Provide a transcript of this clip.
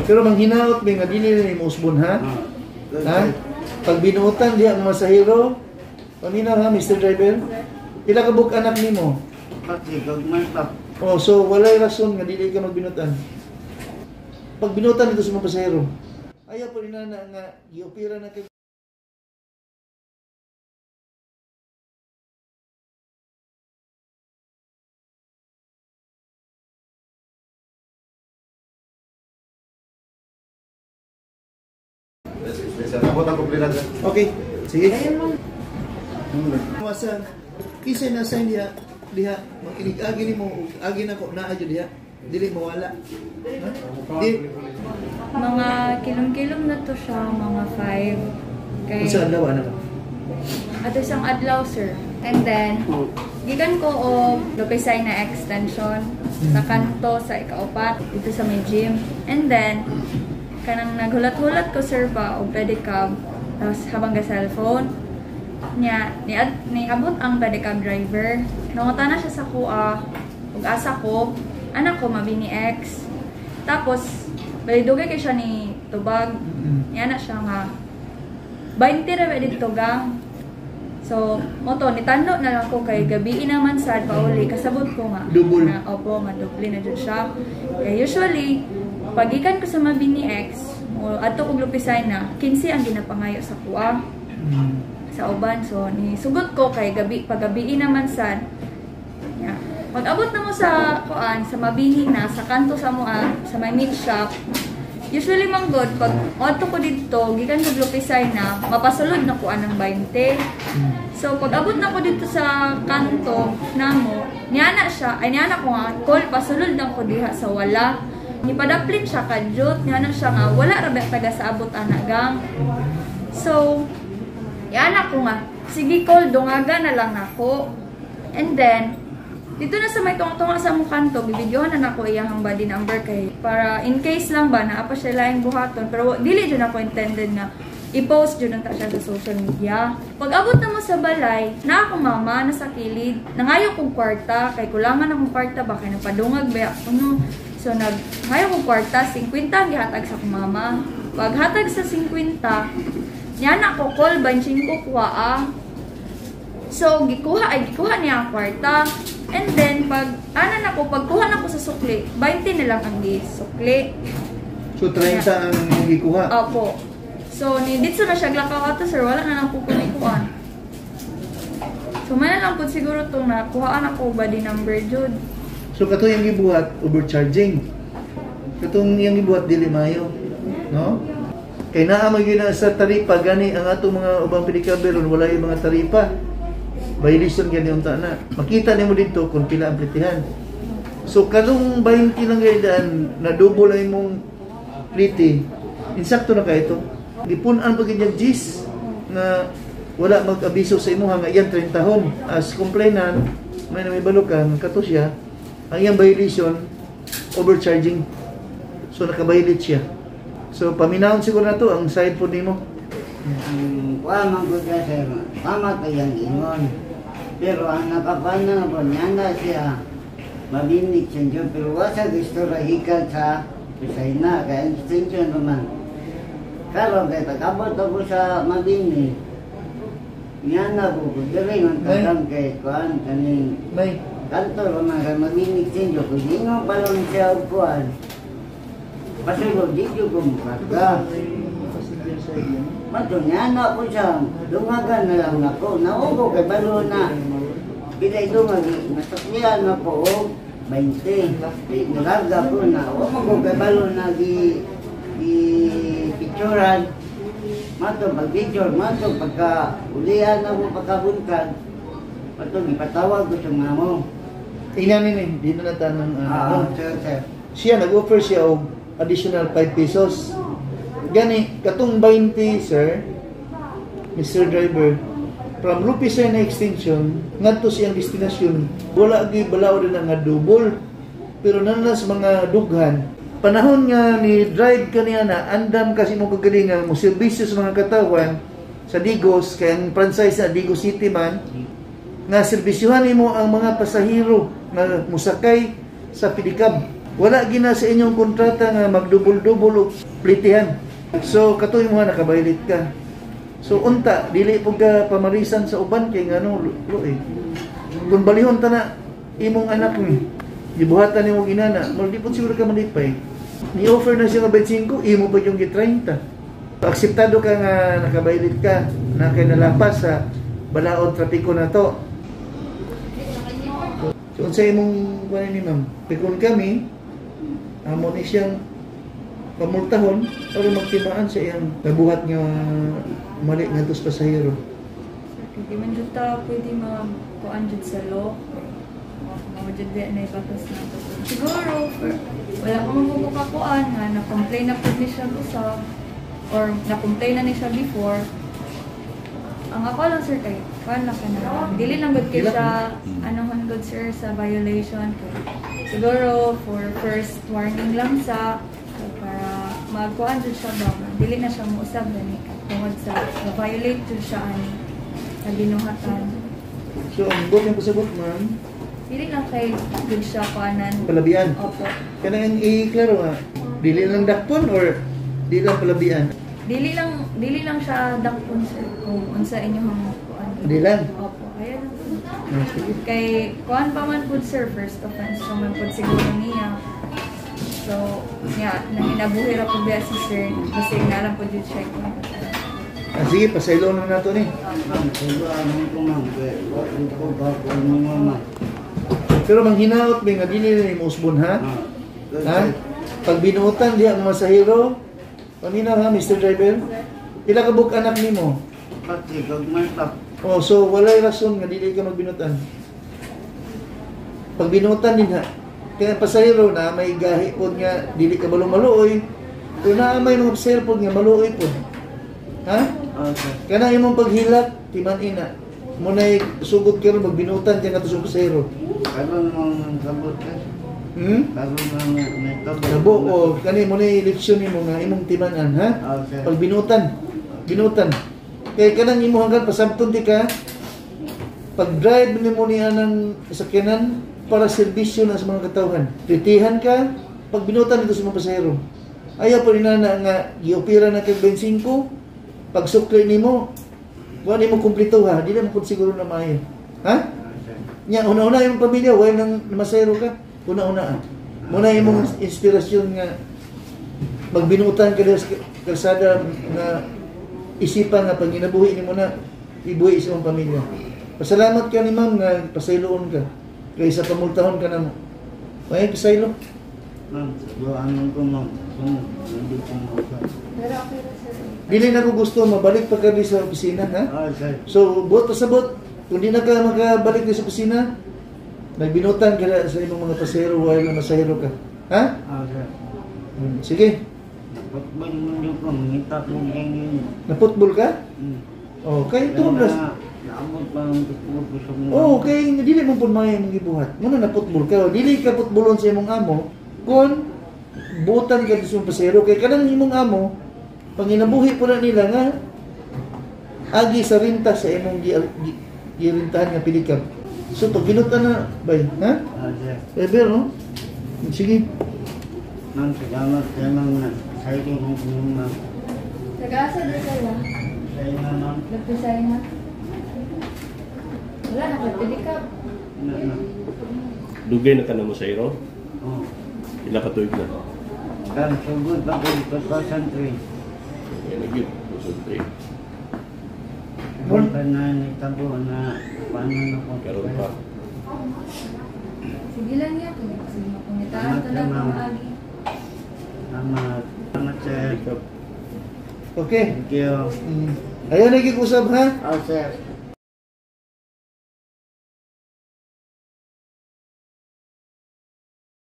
Pero manghinaot may nga dili na nimo usbon, ha? Ah. Ha? Pag binuotan diha ang masahero, paminaw ha, Mr. Driver? Pila ka buok anak nimo? Pati gagmay pa. Oh, so walay rason nga dili ka magbinutan. Pag binutan dito sa mga pasahero, ayaw pa rin na nga giopera na kay. Sir, abot ang kumplina, sir. Okay, sige. Masa kinsa na sign diha diha mag-inig-agi nimo ug agi nako naa jud diha dili mawala. Ha? Di Mga kilom-kilom na to siya, mga 5. Kay, unsa adlaw ana ba? Ato isang adlaw, sir. And then, gikan ko og Lopesay na extension sa kanto sa ikaupat dito sa may gym. And then, kanang naghulat-hulat ko, sir, ba og pedicab. Tapos habang ga cellphone niya ni, niabot ang pedicab driver. Nangutana siya sa kuha ug asa ko, anak ko Mabini X. Tapos balidugay kay siya ni tubag. Niya na siya nga 20 ra ba dito gang. So, mo to, nitando na lang ko kay gabi naman sad pauli. Kasabot ko nga. Double. Na, opo, nga doble na jud siya. Kaya usually, pagikan ko sa Mabini X, o adto kog Lupisay na, 15 ang ginapangayo sa kuha sa uban. So, ni sugot ko kay gabi, pagabi naman sad. Ya. Pag-abot na mo sa kuan, sa Mabini na, sa kanto sa mua, sa may meat shop, usually man good, pag adto ko didto, gikan ko Lupisay na, mapasulod na kuan ng 20. So, pag abot na ko dito sa kanto namo, niya na siya, ay niya na ko nga, call, pasulod na ko diha sa wala. Nipadaplit siya kadyot, niya na siya nga, wala ra ba taga sa abot ana gang. So, yan ako nga, sige call, dungaga na lang ako. And then, dito na sa may tunga-tunga sa mong kanto, bibidyohan na nako iyahang body number kay para in case lang ba naa pa siya laing buhaton, pero dili jud ako intended na i-post jud ta siya sa social media. Pag abot na mo sa balay, na ako mama nasa kilid, nangayo kog kwarta kay kulangan akong kwarta ba kay napadungag ba ako no. So nag ngayo kog kwarta, 50 ang gihatag sa akong mama. Pag hatag sa 50, niya na ako call 25 kuha ah. So gikuha ay gikuha niya ang kwarta. And then pag ana na ko pagkuha na ko sa sukli, 20 na lang ang gisukli. So 30 ang imong gikuha. Opo. So ni dito na siya glakaw ato sir, wala na lang ko kunikuan. So man na lang pud siguro tong nakuhaan ako body number jud. So kato yung gibuhat overcharging. Katong iyang gibuhat dili maayo, no? Kay naa man gyud na sa taripa gani ang atong mga ubang pedicab ron wala yung mga taripa. Violation gani unta na. Makita nimo didto kung pila ang plitihan. So kanong 20 lang kay daan na double ang imong pliti. Insakto na kay ito. Gipun-an pa gyud niyang gis na wala mag-abiso sa imuha nga iyang 30 hon. As complainant, may namibalo ka, kato siya, ang iyang violation, overcharging. So nakabiolate siya. So paminahon siguro na to ang side po nimo. Ang kuha man ko siya, sir, tama kayang ingon. Pero ang nakapana po niya na siya, mabinig siya dyan. Pero wa sa gusto rahikan sa Pisayna, kaya ang extension naman. Karon kay pag-abot ako sa Mabini, niya na ko, diri man tagang kay kuan, kaning May kanto naman kay Mabini extension. Kung ingon pa lang siya og kuan, pasulod, di ko mukarga. Mato niya na ko siya, dungagan na lang ako. Naugo kay balo na. Bila idungag, nasakyan na ko og 20. Di, nilarga ko na. Wa mo ko kay balo na gi picturean. Mato pag picture, mato pagka ulihan na mo pagkabuntag. Mato gipatawag ko sa mamo. Tingnan ni di na natanong ano. Sir, sir. Siya nag-offer siya og additional 5 pesos. Gani katong 20 sir, Mr. Driver, from Lupisay na extension ngadto siyang destinasyon, wala gyud balaod na nga double. Pero nanas mga dughan, panahon nga ni drive kaniya na andam kasi mo kagalingan mo serbisyo sa mga katawan sa Digos, kay ang franchise na Digos City man, nga serbisyuhan nimo ang mga pasahero nga musakay sa pedicab. Wala gina sa inyong kontrata nga magdubol-dubol og plitihan. So katuy mo nga nakabaylit ka. So unta dili pud ka pamarisan sa uban kay ngano lo eh. Kung balihon ta na imong anak ni gibuhatan nimo ginana, mo di pud siguro ka malipay. Ni offer na siya nga 25, imo pa yung gi 30. Akseptado ka nga nakabaylit ka na kay nalapas sa balaod trapiko na to. So unsa imong kuan ni ma'am? Pikon kami amo ni siyang pamultahon para magtimaan sa iyang nabuhat nga mali ngadto sa pasahero. Sir, di man jud ta pwede mag-kuan jud sa law. Mao jud di na ibatas na to. Siguro, wala ko mabubukakuan nga na-complain na pud ni siya usab or na-complain na ni siya before. Ang ako lang sir kay kuan lang ka na. Dili lang gud kay siya anohan gud sir sa violation kay siguro for first warning lang sa so para magkuan jud siya ba. Dili na siya mousab gani tungod sa na-violate jud siya ani sa binuhatan. So ang buot yung pasabot ma'am, Dili lang kay gud siya kuanan. Palabian. Opo. Kanang i-klaro nga, dili lang dakpon or dili lang palabian? Dili lang siya dakpon sir kung unsa inyong kuan. Dili lang. Opo, ayan lang po. Ah, sige. Kay kuan pa man pud sir, first offense pa man pud siguro niya. So, yeah, nanginabuhi ra pud biya si sir kasi naalam pud jud siya kung Ah, sige, pasaylo na nato ni. Ma'am, siguro ko ma'am. Kaya wala ko ba kung mga ma'am. Pero manghinaot may nga dili na ni usbon ha? Ah, Ha? Pag binuotan diha ang masahero, paminaw ha, Mr. Driver? Pila ka buok anak nimo? Pati, gagmay pa. Oh, so walay rason nga dili ka magbinutan. Pag binutan din ha, kaya pasahero na may gahi pod nga dili ka balong maluoy, pero naa may mga pasahero pod nga maluoy pod. Ha? Okay. Kana imong paghilak, timan ina. Munay sugod karon magbinutan ka ngadto sa pasahero. Karon mo nang sabot eh. Karon mo may tabo. Tabo o kani mo na leksyon nimo nga imong timan-an ha? Okay. Pag binutan, binutan. Kay kanang imo hanggang pasabton di ka pag drive nimo niya ng sakyanan para serbisyo na sa mga katawhan. Tritihan ka pag binutan dito sa mga pasahero. Ayaw pa rin na nga giopira na kag 25 pag sukli nimo wa nimo kumpleto ha, di na mo pud siguro na maayo. Ha? Okay. Nya una-una imong pamilya way nang masahero ka. Una-una. Ah. Muna imong inspirasyon nga magbinutan ka sa kalsada nga isipan nga pag ginabuhi nimo na ibuhi sa imong pamilya. Pasalamat ka ni ma'am nga pasayloon ka kaysa pamultahon ka namo. May pasaylo. Ma'am, ano ko ma'am. Hindi ko ma'am. Pero okay ra sir. Dili na ko gusto mabalik pa ka di sa opisina ha. Okay. So buot pasabot kung di na ka makabalik di sa opisina, nagbinutan ka na sa imong mga pasahero while na masahero ka. Ha? Okay. Sige. Naputbol mo niyo ko, mangita ko ganyan. Naputbol ka? Okay, tuon na. Naabot pa ang putbol ko sa mga. Oo, kay dili mo pud maayo imong gibuhat. Muna naputbol ka. Dili ka putbolon sa imong amo kung buotan ka sa imong pasahero kay kanang imong amo panginabuhi po na nila nga agi sa rinta sa imong girintahan nga pilikab. So pag binutan na bay, ha? Okay. Ever, no? Sige. Ma'am, salamat kay ma'am na. Sa inyo kung ma'am. Taga-asa do sir ah. Sa inyo ma'am. Nagpisay na. Wala na ka pilikab. Na, na. Dugay na ka na mo sa iro? Oh. Ila ka tuig na? Kan sugod pa ko 2003. Kaya na gyud, 2003. Karon pa na nitabo na paano na ko. Karon pa. Sige lang niya kay sige mapungitaan ta na kung maagi. Salamat. Salamat sir. Okay. Thank you. Ayaw na usab ha? Oh, sir.